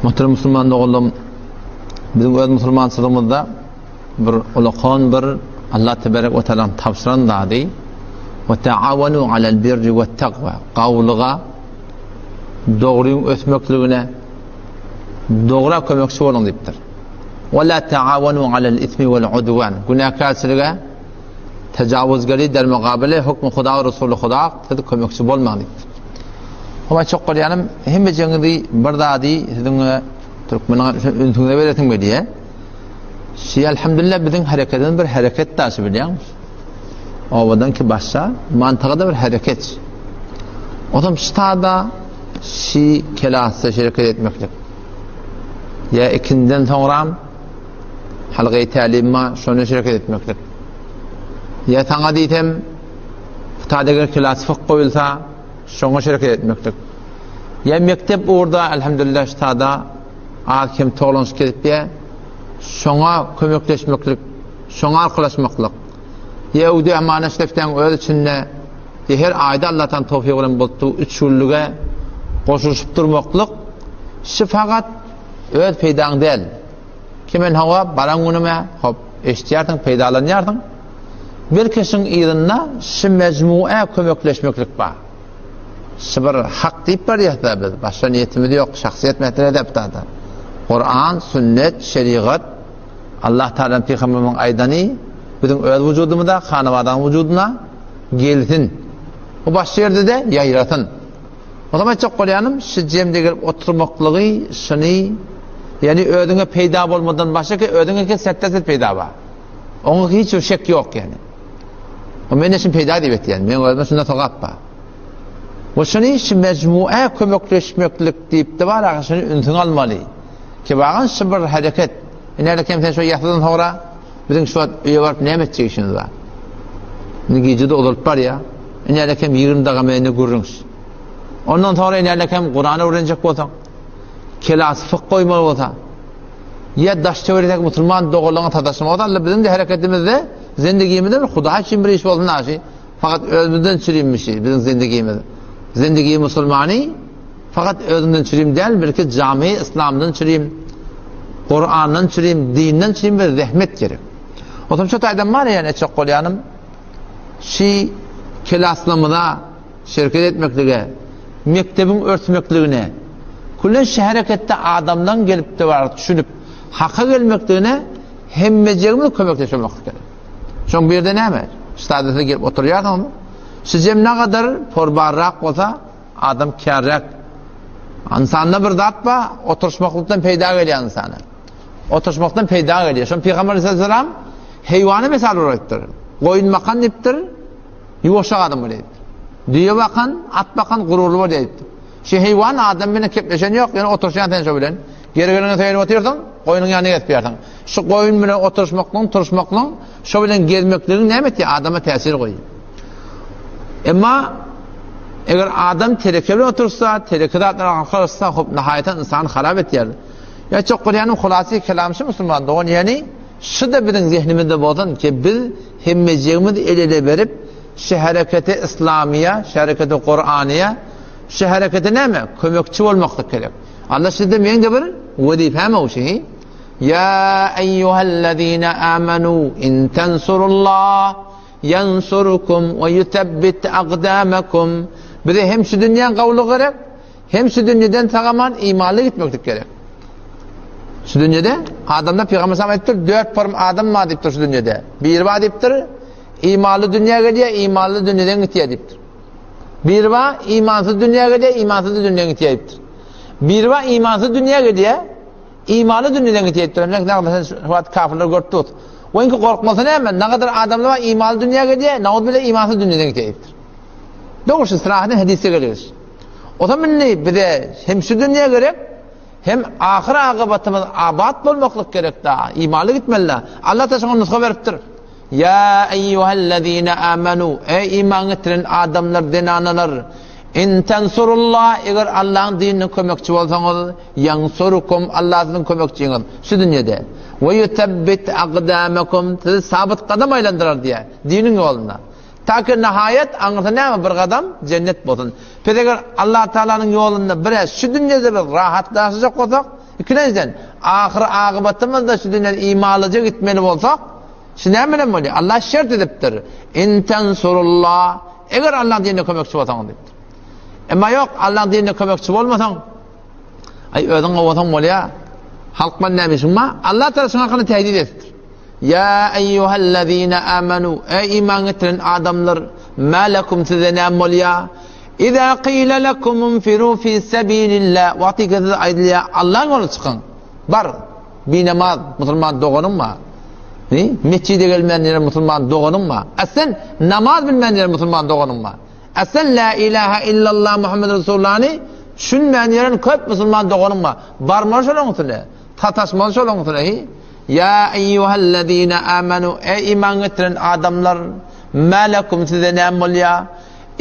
Muhterem musulman doganlarym, biziň öz musulmançylygymyzda bir ulakan bir Allah tebarek we taala tabşyran zady we taawanu alal birri we takwa gawlyga dogryň ösmekligine dogra kömekçi boluň diýipdir. We la taawanu alal ismi wal udwan günäkärçilige tejawuzgeri dermugabile hukmy Huda we Resuly Huda siz kömekçi bolmaň diýipdir. Homa çok bolýanym hemmejeňizi bir zady siziň türkmeniň ünsüňize beresim gelýär. Şi elhamdülillah biziň hereketimiz bir hereket daşy bilýäň. Obadan ki başa mantyga da bir hereket. Otam ştada şi kelasda şereket etmeklik. Ya ikinden soňram halgaý tälimma şony şereket etmeklik. Ya saňa diýsem Hutada eger kelas fıkh goýulsa şoňa şereket etmeklik. Ya mekdep ugurda elhamdülillah ştada az-kem toglanyşyp gezipýär. Şoňa kömekleşmeklik, şoňa arkalaşmaklyk. Ýehudy amana şleftäň öz içinde ýa her aýda Allahdan towfygy bilen bolupdy üç günlüge goşulyşyp durmaklyk şi fakat öz peýdaň däl. Ki men hawa baran günüme hop eşitýärsiň, peýdalanýarsyň. Belki şiň yzynda şi mejmuä kömekleşmeklik bar. Şu bir hak diýip barýas-da biz, başga niýetimiz ýok, şahsyýet mesele däl bu zada. Kuran, sünnet, şerigat, Allah Tagalanyň pygamberimiziň aýdany biziň öz wujudymyza, hanabadaň wujudyna gelsin. Bu başga ýerde-de ýaýrasyn. O zaman aýtjak bolýanym, şu jemde gelip oturmaklygy, şuny, ýagny özüňe peýda bolmadan başga ki, özüňe ki setde-set peýda bar. Oňa hiç bir şek ýok ýagny. O men üçin peýda diýip etýän. Meň özüme şunda sogap bar. We şuny şu mejmuä kömekleşmeklik diýip-de bar, ahyr şuny ünsüňe almaly. Ki bagan şu bir hereket. Ine kem sen şu ýasydan soňra biziň şu wagt öýe baryp näme etjek işimiz bar? Indi gije-de uzalyp barýar. Ine kem 20 daga mende gürrüň. Ondan soňra ine kem Kur'an öwrenjek bolsaň, kelas fıkh goýmaly bolsa, ýa daş-töwerekdäki musulman doganlaryňa sataşmaly bolsa, Allah biziň de hereketimizde zendigimizde bir Hudaý üçin bir iş bolsun aşy. Fakat özümizden çürimmişi biziň zendigimiz. Zendigi musulmany fakat özünden çürim däl, belki jami islamdan çürim, Kur'andan çürim, dinden çürim bir zähmet gerek. Otam şu taýdan bar ýa etjek bolýanym şi kelaslamyza şereket etmeklige, mekdebiň örtmekligine, küllen şu hereketde adamdan gelip de bar düşünip haka gelmekligine hemmejegimiz kömekleşmek gerek. Şoň bir ýerde näme? Stadisine gelip oturýarsyňmy? Sijem nagadar porbarrak bolsa, adam kärräk. Ynsanda bir zat bar, oturyşmaklykdan peýda gelýär ynsana. Oturyşmakdan peýda gelýär. Şoň Pygamber aleyhisselam heýwana mysal beripdir. Goýun bakan diýipdir, ýuwaşak adam bolýar diýipdir. Düýe bakan, at bakan gururly bolýar diýipdir. Şu heýwan adam bilen kepleşen ýok, ýöne oturyşýan sen şo bilen. Geri gelene söýenip otyrsyň, goýnuň ýanyna gezip ýörsiň. Şu goýun bilen oturyşmaklygyň, turuşmaklygyň, şo bilen gezmekligiň näme etýär? Adama täsir goýýar. Emma eger adam tereke bilen otursa, tereke zatlara arkalaşsa, hop nahaýatan ynsany harap etýär. Ýa çok bolýanyň hulasy kelam şu musulman dogan, ýagny şu-da biziň zehnimizde bolsun ki biz hemmejigimiz el-ele berip şu hereketi islamiýa, şu hereketi Kuranyýa, şu herekete näme? Kömekçi bolmaklyk gerek. Allah sizde meň-de bir wezipem o şi. Ya eyyuhellezine amenu in tensurullah yansurkum ve yutebbit akdamakum. Bize hem şu dünýäň gawly gerek, hem şu dünýeden sagaman imanly gitmeklik gerek. Şu dünýede adamda Peygamber sallam aýtdyr, dört form adam bar diýipdir şu dünýede. Biri bar diýipdir, imanly dünýä gelýär, imanly dünýeden gitýär diýipdir. Biri bar, imansyz dünýä gelýär, imansyz dünýeden gitýär diýipdir. Biri bar, imansyz dünýä gelýär, imanly dünýeden gitýär diýipdir. Ine, näme şu wagt kafirler görüp dur. Oňki gorkmasy näme? Nägadar adamlar bar, imanly dünýä gelýär, nauzubilla imansyz dünýeden gitýär diýipdir. Dogrusu syrahatyn hadisde gelýär. O zaman indi bize hem şu dünýä gerek, hem ahyr agybatymyz abat bolmaklyk gerek da, imanly gitmeli da. Allah da şoňa nusga beripdir. Ýa eýýuhellezine amanu, eý iman getiren adamlar, zenanalar, in tensurullah, eger Allahyň dinine kömekçi bolsaňyz, ýansurukum, Allah siziň kömekçiňiz şu dünýede. We ýusebbit akdamakum, sizi sabyt gadam aýlandyrar diýýär, diniň ýolunda. Ta ki nahaýat aňyrsy näme bir gadam jennet bolsun. Biz eger Allah Taalanyň ýolunda biraz şu dünýede bir rahatlaşjak bolsak, Ikilenjiden, ahyr agybatymyzda şu dünýeden imanlyja gitmeli bolsak, şu näme bilen bolýar? Allah şert edipdir. In tensurullah, eger Allahyň dinine kömekçi bolsaňyz diýipdir. Emma ýok, Allahyň dinine kömekçi bolmasaň, aý özüň gowasaň bolýar. Halk bilen näme işiň bar? Allah Taala şuň hakynda tehdit edipdir. Ýa eýýuhellezine amanu, eý iman getiren adamlar, ma lekum size näme bolýar? Iza qila lekum unfiru fi sabilillah, wagty ki size aýdylýar, Allahyň ýoluna çykyň. Bar, binamaz musulman doganyň bar. Ni? Mesjide gelmän ýören musulman doganyň bar. A sen namaz bilmän ýören musulman doganyň bar. A sen la ilaha illallah Muhammed Resulullahny düşünmän ýören köp musulman doganyň bar. Barmaly şolaryň üstüne. Sataşmaly şolaryň üstüne. Hi? Ýa eýýuhellezine amanu, eý iman getiren adamlar, ma lekum size näme bolýar?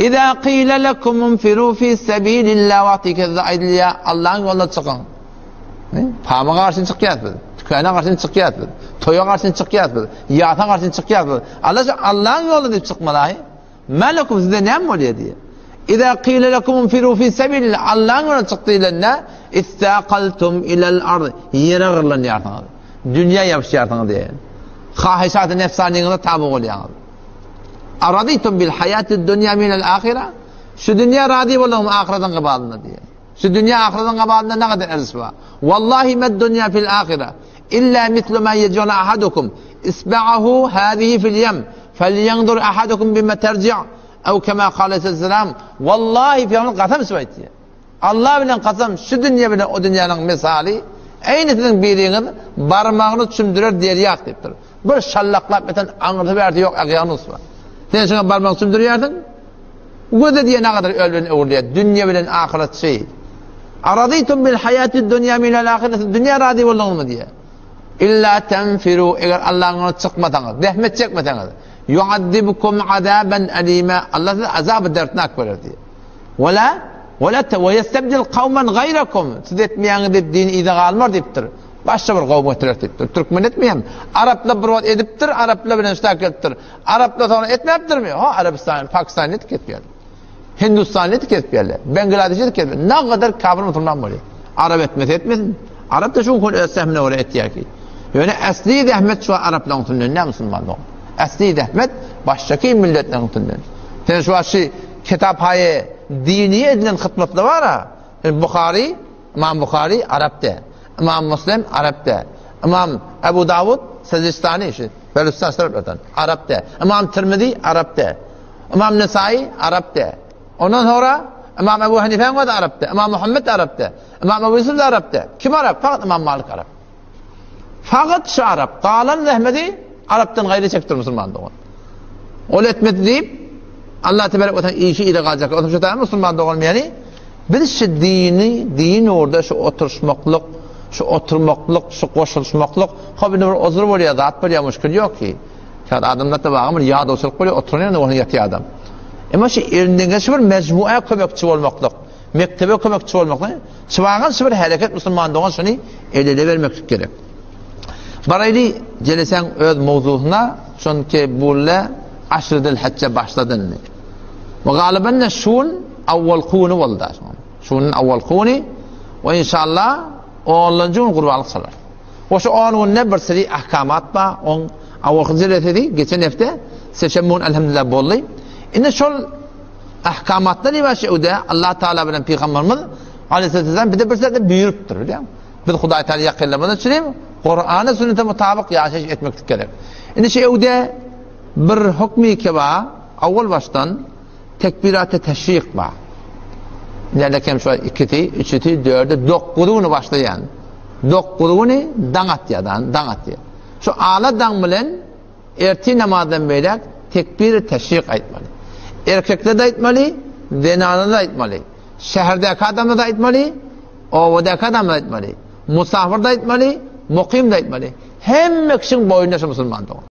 Iza qila lekum unfiru fi sabilillah wagty ki size aýdylýar, Allahyň ýoluna çykyň. Pama garşy çykýas biz. Tükana garşy çykýas biz. Toýa garşy çykýas biz. Ýasa garşy çykýas biz. Allah şu Allahyň ýoluna diýip çykmaly. Ma lekum size näme bolýar diýýär. Iza qila lekum unfiru fi sabilillah Allahyň ýoluna çyk diýlende istaqaltum ilal ard ýere gyrlanýarsyňyz. Dünýä ýapyşýarsyňyz diýýär. Hahyşaty nefsanyňyza taby bolýaňyz. Araditum bil hayatid dunya minel ahira Şu dünýä razy bolduňmy ahyratyň gybalynda diýýär. Şu dünýä ahyratyň gabalynda nägadar erziş bar. Wallahi med dunýa fil ahira illa mislu ma yej'alu ahadukum isba'ahu hazihi fil ýem felýenzur ahadukum bima terji' ew kema kale aleyhisselam Wallahi pygamber kasam içip aýtýar. Allah bilen kasam şu dünýe bilen o dünýäniň misaly eýni siziň biriňiz barmagyny çümdürer derýak diýipdir. Bir şallaklap eten aňyrsy bärsi ýok okeanus bar. Sen şuňa barmagyňy çümdürýärsiň Göze diýen agadar öl bilen öwrülýär. Dünýe bilen ahyret şeý. Aradytum bil haýatid dunýa minel ahyret. Dünýä razy bolduňyzmy diýýär. Illa tenfiru eger Allahyň ýoluna çykmasaňyz, zähmet çekmeseňiz, yu'azzibukum azaban alima. Allah size azaby dertnak berer diýýär. Wala wala we yestabdil kawman gaýrakum. Siz etmeýäňiz diýip din yza galmar diýipdir. Başga bir gowum getirer diýipdir. Türkmen etmeýär. Araplar bir wagt edipdir, araplar bilen şta gelipdir. Araplar soňra etmäpdirmi? Ha, Arabistan, Pakistan edip ketýär. Hindistan edip ketýärler. Bangladeş edip ketýär. Ne kadar kafir musulman bolýar. Arap etmese etmesin. Arap da şu gün öz sehmine göre etýär ki. Ýöne äsli zähmet şu araplaryň üstünden näme musulman dogan. Äsli zähmet başdaky milletleriň üstünden. Sen şu aşy kitap haýy dini edilen hytmatlar bar ha. Buhary Ymam Buhary arap däl. Ymam Muslim arap däl. Ymam Ebu Dawud Sejistani şu Belüstan taraplardan arap däl. Ymam Tirmizi arap däl. Ymam Nesai arap däl. Ondan sonra Ymam Ebu Hanife'nin özi arap däl. Ymam Muhammed arap däl. Ymam Ebu Yusuf arap däl. Kim arap? Fakat Ymam Malik arap. Fakat şu arap. Galan zähmeti arapdan gaýry çekdir musulman dogan. Ol etmedi diýip Allah tebarek we taala işi ile galjak. Onuň şu musulman dogan ýani Biz şu dini, din ugrunda şu oturyşmaklyk, şu oturmaklyk, şu goşulyşmaklyk, hop indi bir ozur bolýar, zat bolýar, muşkil ýok ki. Käbir adamlarda bagam bir ýadawçylyk bolýar, oturan ýerinde bolsa ýatýar adam. Emma şu elinden gelen şu bir mejmua kömekçi bolmaklyk, mekdebe kömekçi bolmaklyk, çybagan şu bir hereket musulman dogan şuny el-ele bermeklik gerek. Baraýly jelesäň öz mowzusyna, çünki bulle aşry zilhijje başlady indi. We galyban şu gün awwalky güni boldy. Şu günüň awwalky güni we inşallah onlanjy gün gurbanlyk çalar. We şu 10 günde bir seri ahkamat bar. On awwalky jelesesi geçen hepde seşenbe gün elhamdülillah boldy. Indi şol ahkamatdan ibaret öde Allah Taala bilen Peygamberimiz Aleyhisselam bize bir serde buýrupdyr, bilýäňmi? Biz Hudaý Taala ýakynlamaz üçin Kur'ana sünnete mutabyk ýaşaýyş etmeklik gerek. Indi şu öwde bir hukmy keba Owal başdan tekbiraty teşrik bar. Näde kem şu ikisi, üçüsi, dördi, dokuzy güni başlaýan. Dokuzy güni daň atýar, daň atýar. Şu ala daň bilen ertir namazdan beýläk tekbiri teşrik aýtmaly. Erkekler de aýtmaly, zenanlar da aýtmaly. Şäherdäki adamlar da aýtmaly, obadaky adamlar da aýtmaly. Musafir da aýtmaly, mukym da aýtmaly. Hemme kişiň boýnuna şu musulman dogan.